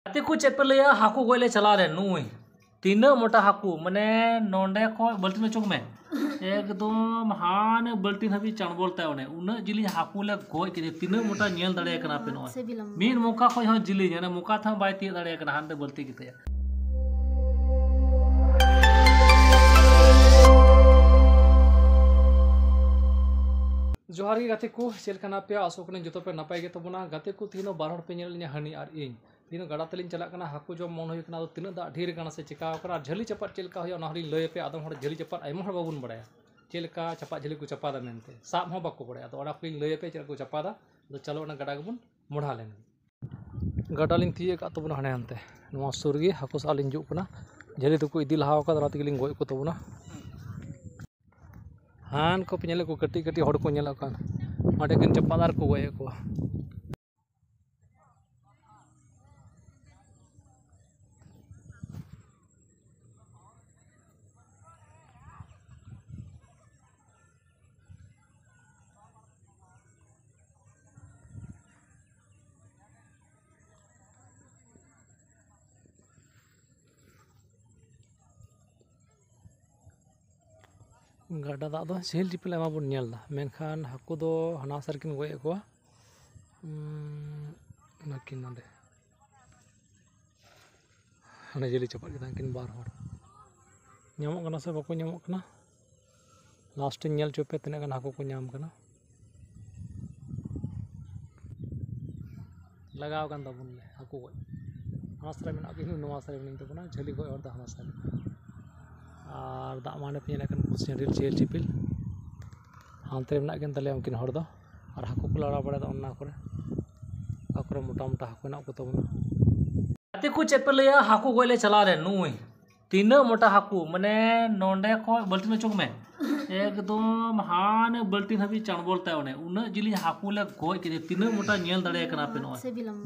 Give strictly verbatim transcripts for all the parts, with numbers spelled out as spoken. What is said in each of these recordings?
ᱜᱟᱛᱮ ᱠᱚ, ᱪᱮᱫ ᱯᱮ ᱞᱟᱹᱭᱟ, ᱦᱟᱹᱠᱩ ᱜᱚᱡ ᱞᱮ ᱪᱟᱞᱟᱣ ᱞᱮᱱ᱾ ᱱᱩᱭ ᱛᱤᱱᱟᱹᱜ ᱢᱚᱴᱟ ᱦᱟᱹᱠᱩ, ᱢᱟᱱᱮ ᱱᱚᱸᱰᱮ ᱠᱷᱚᱡ ᱵᱟᱹᱞᱴᱤᱱ ᱚᱪᱚᱜ ᱢᱮ, ᱮᱠᱫᱚᱢ ᱦᱟᱱᱮ ᱵᱟᱹᱞᱴᱤᱱ ᱦᱟᱹᱵᱤᱡ ᱪᱟᱬᱵᱚᱞ ᱛᱟᱭ᱾ ᱚᱱᱮ ᱩᱱᱟᱹᱜ ᱡᱤᱞᱤᱧ ᱦᱟᱹᱠᱩ ᱞᱮ ᱜᱚᱡ ᱠᱮᱫᱮ᱾ ᱛᱤᱱᱟᱹᱜ ᱢᱚᱴᱟ ᱧᱮᱞ ᱫᱟᱲᱮᱭᱟᱜ ᱠᱟᱱᱟ ᱯᱮ ᱱᱚᱜᱼᱚᱭ᱾ ᱢᱤᱫ ᱢᱚᱠᱟ ᱠᱷᱚᱡ ᱦᱚᱸ ᱡᱤᱞᱤᱧ, ᱦᱟᱱᱮ ᱢᱚᱠᱟ ᱛᱮᱦᱚᱸ ᱵᱟᱭ ᱛᱤᱭᱟᱹᱜ ᱫᱟᱲᱮᱭᱟᱜ ᱠᱟᱱᱟ, ᱦᱟᱱᱛᱮ ᱵᱟᱹᱞᱴᱤ ᱠᱟᱛᱮ᱾ ᱡᱚᱦᱟᱨ ᱜᱮ ᱜᱟᱛᱮ ᱠᱚ, ᱪᱮᱫ ᱞᱮᱠᱟ ᱢᱮᱱᱟᱜ ᱯᱮᱭᱟ? ᱟᱥᱚᱜ ᱠᱟᱹᱱᱟᱹᱧ ᱡᱚᱛᱚ ᱯᱮ ᱱᱟᱯᱟᱭ ᱜᱮ ᱛᱟᱵᱚᱱᱟ᱾ ᱜᱟᱛᱮ ᱠᱚ, ᱛᱮᱦᱮᱧ ᱫᱚ ᱵᱟᱨ ᱦᱚᱲ ᱯᱮ ᱧᱮᱞ ᱞᱤᱧᱟ, ᱦᱟᱹᱱᱤ ᱟᱨ ᱤᱧ᱾ ᱛᱮᱦᱮᱧ ᱫᱚ ᱜᱟᱰᱟ ᱛᱮᱞᱤᱧ ᱪᱟᱞᱟᱜ ᱠᱟᱱᱟ, ᱦᱟᱹᱠᱩ ᱡᱚᱢ ᱢᱚᱱ ᱦᱩᱭ ᱠᱟᱱᱟ᱾ ᱟᱫᱚ ᱛᱤᱱᱟᱹᱜ ᱫᱟᱜ ᱰᱷᱮᱨ ᱠᱟᱱᱟ ᱥᱮ ᱪᱮᱠᱟᱣ ᱠᱟᱱᱟ, ᱟᱨ ᱡᱷᱟᱹᱞᱤ ᱪᱟᱯᱟᱫ ᱪᱮᱫ ᱞᱮᱠᱟ ᱦᱩᱭᱩᱜᱼᱟ, ᱚᱱᱟ ᱦᱚᱸᱞᱤᱧ ᱞᱟᱹᱭ ᱟᱯᱮᱭᱟ᱾ ᱟᱫᱚᱢ ᱦᱚᱲ ᱡᱷᱟᱹᱞᱤ ᱪᱟᱯᱟᱫ, ᱟᱭᱢᱟ ᱦᱚᱲ ᱵᱟᱵᱚᱱ ᱵᱟᱲᱟᱭᱟ ᱪᱮᱫ ᱞᱮᱠᱟ ᱪᱟᱯᱟᱫ ᱡᱷᱟᱹᱞᱤ ᱠᱚ ᱪᱟᱯᱟᱫᱟ ᱢᱮᱱᱛᱮ, ᱥᱟᱵ ᱦᱚᱸ ᱵᱟᱠᱚ ᱵᱟᱲᱟᱭᱟ᱾ ᱟᱫᱚ ᱚᱱᱟ ᱠᱚᱞᱤᱧ ᱞᱟᱹᱭ ᱟᱯᱮᱭᱟ ᱪᱮᱫ ᱞᱮᱠᱟ ᱠᱚ ᱪᱟᱯᱟᱫᱟ᱾ ᱟᱫᱚ ᱪᱚᱞᱚ, ᱚᱱᱟ ᱜᱟᱰᱟ ᱜᱮᱵᱚᱱ ᱢᱚᱰᱷᱟ ᱞᱮᱱ ᱜᱮ᱾ ᱜᱟᱰᱟ ᱞᱤᱧ ᱛᱤᱭᱳᱜ ᱟᱠᱟᱫ ᱛᱟᱵᱚᱱᱟ ᱦᱟᱱᱮ ᱦᱟᱱᱛᱮ, ᱱᱚᱣᱟ ᱥᱩᱨ ᱜᱮ ᱦᱟᱹᱠᱩ ᱥᱟᱵ ᱞᱤᱧ ᱦᱤᱡᱩᱜ ᱠᱟᱱᱟ᱾ ᱡᱷᱟᱹᱞᱤ ᱫᱚᱠᱚ ᱤᱫᱤ ᱞᱟᱦᱟ ᱟᱠᱟᱫᱟ, ᱚᱱᱟ ᱛᱮᱜᱮ ᱞᱤᱧ ᱜᱚᱡ ᱠᱚ ᱛᱟᱵᱚᱱᱟ᱾ ᱦᱟᱱ ᱠᱚ ᱯᱮ ᱧᱮᱞᱮᱫ ᱠᱚ, ᱠᱟᱹᱴᱤᱡ ᱠᱟᱹᱴᱤᱡ ᱦᱚᱲ ᱠᱚ ᱧᱮᱞᱚᱜ ᱠᱟᱱ, ᱚᱸᱰᱮ ᱠᱤᱱ ᱪᱟᱯᱟᱫ ᱟᱨ ᱠᱚ ᱜᱚᱡ ᱮᱫ ᱠᱚᱣᱟ᱾ ᱜᱟᱰᱟ ᱫᱟᱜ ᱫᱚ ᱪᱮᱦᱮᱞ ᱪᱮᱯᱮᱞ ᱟᱭᱢᱟ ᱵᱚᱱ ᱧᱮᱞ ᱮᱫᱟ, ᱢᱮᱱᱠᱷᱟᱱ ᱦᱟᱹᱠᱩ ᱫᱚ ᱦᱟᱱᱟ ᱥᱟᱨ ᱠᱤᱱ ᱜᱚᱡ ᱮᱫ ᱠᱚᱣᱟ᱾ ᱩᱸ, ᱱᱟᱹᱠᱤᱱ ᱱᱚᱰᱮ᱾ ᱦᱟᱱᱮ ᱡᱷᱟᱹᱞᱤ ᱪᱟᱯᱟᱫ ᱠᱮᱫᱟ ᱠᱤᱱ ᱵᱟᱨ ᱦᱚᱲ᱾ ᱧᱟᱢᱚᱜ ᱠᱟᱱᱟ ᱥᱮ ᱵᱟᱠᱚ ᱧᱟᱢᱚᱜ ᱠᱟᱱᱟ? Last ᱤᱧ ᱧᱮᱞ ᱦᱚᱪᱚ ᱯᱮᱭᱟ ᱛᱤᱱᱟᱹᱜ ᱜᱟᱱ ᱦᱟᱹᱠᱩ ᱠᱚ ᱧᱟᱢ ᱠᱟᱱᱟ᱾ ᱞᱟᱜᱟᱣ ᱠᱟᱱ ᱛᱟᱵᱚᱱ ᱜᱮ ᱦᱟᱹᱠᱩ ᱜᱚᱡ᱾ ᱦᱟᱱᱟ ᱥᱟᱨᱮ ᱢᱮᱱᱟᱜ ᱠᱤᱱ, ᱱᱚᱣᱟ ᱥᱟᱨᱮ ᱢᱮᱱᱟᱜ ᱛᱟᱵᱚᱱᱟ, ᱡᱷᱟᱹᱞᱤ ᱜᱚᱡ ᱦᱚᱲ ᱫᱚ ᱦᱟᱱᱟ ᱥᱟᱨᱮ᱾ ᱟᱨ ᱫᱟᱜ ᱢᱟ ᱦᱟᱱᱮ ᱯᱮ ᱧᱮᱞᱮᱫ ᱠᱟᱱ, ᱪᱮᱦᱮᱞ ᱪᱮᱯᱮᱞ᱾ ᱦᱟᱱᱛᱮ ᱨᱮ ᱢᱮᱱᱟᱜ ᱠᱤᱱ ᱛᱟᱞᱮᱭᱟ ᱩᱱᱠᱤᱱ ᱦᱚᱲ ᱫᱚ᱾ ᱟᱨ ᱦᱟᱹᱠᱩ ᱠᱚ ᱞᱟᱲᱟ ᱵᱟᱲᱟᱭᱮᱫᱟ ᱚᱱᱟ ᱠᱚᱨᱮ, ᱚᱠᱟ ᱠᱚᱨᱮ ᱢᱚᱴᱟ ᱢᱚᱴᱟ ᱦᱟᱹᱠᱩ ᱦᱮᱱᱟᱜ ᱠᱚ ᱛᱟᱵᱚᱱᱟ᱾ ᱜᱟᱛᱮ ᱠᱚ, ᱪᱮᱫ ᱯᱮ ᱞᱟᱹᱭᱟ, ᱦᱟᱹᱠᱩ ᱜᱚᱡ ᱞᱮ ᱪᱟᱞᱟᱣ ᱞᱮᱱ᱾ ᱱᱩᱭ ᱛᱤᱱᱟᱹᱜ ᱢᱚᱴᱟ ᱦᱟᱹᱠᱩ, ᱢᱟᱱᱮ ᱱᱚᱸᱰᱮ ᱠᱷᱚᱡ ᱵᱟᱹᱞᱴᱤᱱ ᱚᱪᱚᱜ ᱢᱮ, ᱮᱠᱫᱚᱢ ᱦᱟᱱᱮ ᱵᱟᱹᱞᱴᱤᱱ ᱦᱟᱹᱵᱤᱡ ᱪᱟᱬᱵᱚᱞ ᱛᱟᱭ᱾ ᱚᱱᱮ ᱩᱱᱟᱹᱜ ᱡᱤᱞᱤᱧ ᱦᱟᱹᱠᱩ ᱞᱮ ᱜᱚᱡ ᱠᱮᱫᱮ᱾ ᱛᱤᱱᱟᱹᱜ ᱢᱚᱴᱟ ᱧᱮᱞ ᱫᱟᱲᱮᱭᱟᱜ ᱠᱟᱱᱟ ᱯᱮ ᱱᱚᱜᱼᱚᱭ᱾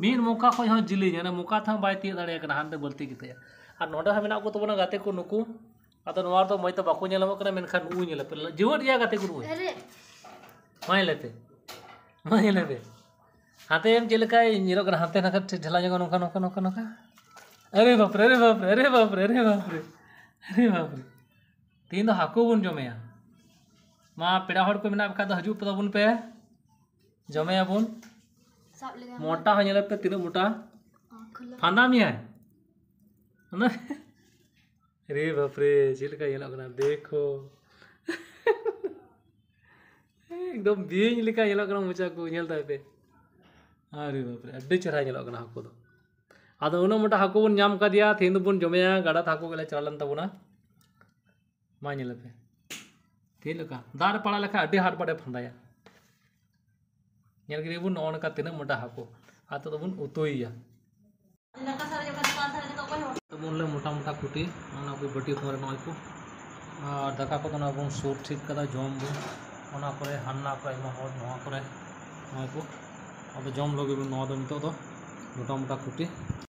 ᱢᱤᱫ ᱢᱚᱠᱟ ᱠᱷᱚᱡ ᱦᱚᱸ ᱡᱤᱞᱤᱧ, ᱦᱟᱱᱮ ᱢᱚᱠᱟ ᱛᱮᱦᱚᱸ ᱵᱟᱭ ᱛᱤᱭᱟᱹᱜ ᱫᱟᱲᱮᱭᱟᱜ ᱠᱟᱱᱟ, ᱦᱟᱱᱛᱮ ᱵᱟᱹᱞᱴᱤ ᱠᱟᱛᱮ᱾ ᱟᱨ ᱱᱚᱸᱰᱮ ᱦᱚᱸ ᱢᱮᱱᱟᱜ ᱠᱚ ᱛᱟᱵᱚᱱᱟ ᱜᱟᱛᱮ ᱠᱚ ᱱᱩᱠᱩ᱾ ᱟᱫᱚ ᱱᱚᱣᱟ ᱨᱮᱫᱚ ᱢᱚᱡᱽ ᱛᱮ ᱵᱟᱠᱚ ᱧᱮᱞᱚᱜ ᱠᱟᱱᱟ, ᱢᱮᱱᱠᱷᱟᱱ ᱱᱩᱭ ᱧᱮᱞᱮ ᱯᱮ, ᱡᱤᱣᱮᱫ ᱜᱮᱭᱟ ᱜᱟᱛᱮ ᱠᱚ ᱱᱩᱭ᱾ ᱢᱟ ᱧᱮᱞᱮ ᱯᱮ, ᱢᱟ ᱧᱮᱞᱮ ᱯᱮ᱾ ᱦᱟᱱᱛᱮ ᱮᱢ ᱪᱮᱫ ᱞᱮᱠᱟᱭ ᱧᱮᱞᱚᱜ ᱠᱟᱱᱟ, ᱦᱟᱱᱛᱮ ᱱᱟᱠᱷᱟ ᱴᱷᱮ-, ᱴᱷᱮᱞᱟᱣ ᱧᱚᱜ ᱱᱚᱝᱠᱟ, ᱱᱚᱝᱠᱟ, ᱱᱚᱝᱠᱟ, ᱱᱚᱝᱠᱟ᱾ ᱟᱨᱮ ᱵᱟᱯᱨᱮ, ᱟᱨᱮ ᱵᱟᱯᱨᱮ, ᱟᱨᱮ ᱵᱟᱯᱨᱮ, ᱟᱨᱮ ᱵᱟᱯᱨᱮ, ᱟᱨᱮ ᱵᱟᱯᱨᱮ᱾ ᱛᱮᱦᱮᱧ ᱫᱚ ᱦᱟᱹᱠᱩ ᱵᱚᱱ ᱡᱚᱢᱮᱭᱟ᱾ ᱢᱟ, ᱯᱮᱲᱟ ᱦᱚᱲ ᱠᱚ ᱢᱮᱱᱟᱜ ᱠᱷᱟᱡ ᱫᱚ ᱦᱤᱡᱩᱜ ᱛᱟᱵᱚᱱ ᱯᱮ, ᱡᱚᱢᱮᱭᱟᱵᱚᱱ᱾ ᱥᱟᱵ ᱞᱮᱜᱟᱭ ᱢᱮ᱾ ᱢᱚᱴᱟ ᱦᱚᱸ ᱧᱮᱞᱮᱫ ᱯᱮ ᱛᱤᱱᱟᱹᱜ ᱢᱚᱴᱟ᱾ ᱚ, ᱠᱷᱩᱞᱟᱹ᱾ ᱯᱷᱟᱸᱫᱟ ᱢᱮᱭᱟᱭ᱾ ᱚᱱᱟ ᱨᱮ ᱵᱟᱯᱨᱮ, ᱪᱮᱫ ᱞᱮᱠᱟ ᱧᱮᱞᱚᱜ ᱠᱟᱱᱟ, ᱫᱮᱠᱷᱳ᱾ ᱮᱠᱫᱚᱢ ᱵᱤᱧ ᱞᱮᱠᱟ ᱧᱮᱞᱚᱜ ᱠᱟᱱᱟ ᱢᱚᱪᱟ ᱠᱚ, ᱧᱮᱞ ᱛᱟᱭ ᱯᱮ᱾ ᱟᱨᱮ ᱵᱟᱯᱨᱮ, ᱟᱹᱰᱤ ᱪᱮᱦᱨᱟ ᱧᱮᱞᱚᱜ ᱠᱟᱱᱟ ᱦᱟᱹᱠᱩ ᱫᱚ᱾ ᱟᱫᱚ ᱩᱱᱟᱹᱜ ᱢᱚᱴᱟ ᱦᱟᱹᱠᱩ ᱵᱚᱱ ᱧᱟᱢ ᱠᱟᱫᱮᱭᱟ, ᱛᱮᱦᱮᱧ ᱫᱚᱵᱚᱱ ᱡᱚᱢᱮᱭᱟ᱾ ᱜᱟᱰᱟ ᱛᱮ ᱦᱟᱹᱠᱩ ᱜᱮᱞᱮ ᱪᱟᱞᱟᱣ ᱞᱮᱱ ᱛᱟᱵᱚᱱᱟ᱾ ᱢᱟ ᱧᱮᱞ ᱯᱮ, ᱪᱮᱫ ᱞᱮᱠᱟ ᱫᱟᱜ ᱨᱮ ᱯᱟᱲᱟᱣ ᱞᱮᱠᱷᱟᱱ ᱟᱹᱰᱤ ᱦᱟᱴ ᱵᱟᱴᱮ ᱯᱷᱟᱸᱫᱟᱭᱟ᱾ ᱧᱮᱞ ᱠᱮᱫᱟ ᱵᱚᱱ ᱱᱚᱜᱼᱚ ᱱᱚᱝᱠᱟ ᱛᱤᱱᱟᱹᱜ ᱢᱚᱴᱟ ᱦᱟᱹᱠᱩ, ᱟᱨ ᱱᱤᱛᱚᱜ ᱫᱚᱵᱚᱱ ᱩᱛᱩᱭᱮᱭᱟ᱾ ᱛᱮᱢᱚᱱ ᱞᱮ ᱢᱚᱴᱟ ᱢᱚᱴᱟ ᱠᱩᱴᱤ, ᱚᱱᱟ ᱠᱚ ᱵᱟᱹᱴᱤ ᱠᱚᱨᱮ ᱱᱚᱜᱼᱚᱭ ᱠᱚ, ᱟᱨ ᱫᱟᱠᱟ ᱠᱚᱫᱚ ᱱᱚᱣᱟ ᱵᱚᱱ ᱥᱩᱨ ᱴᱷᱤᱠ ᱠᱟᱫᱟ, ᱡᱚᱢ ᱵᱚᱱ᱾ ᱚᱱᱟ ᱠᱚᱨᱮ ᱦᱟᱱᱱᱟ ᱠᱚ ᱟᱭᱢᱟ ᱦᱚᱲ ᱱᱚᱣᱟ ᱠᱚᱨᱮ ᱱᱚᱜᱼᱚᱭ ᱠᱚ, ᱟᱫᱚ ᱡᱚᱢ ᱞᱟᱹᱜᱤᱫ ᱵᱚᱱ ᱱᱚᱣᱟ ᱫᱚ ᱱᱤᱛᱚᱜ ᱫᱚ ᱢᱚᱴᱟ ᱢᱚᱴᱟ ᱠᱩᱴᱤ᱾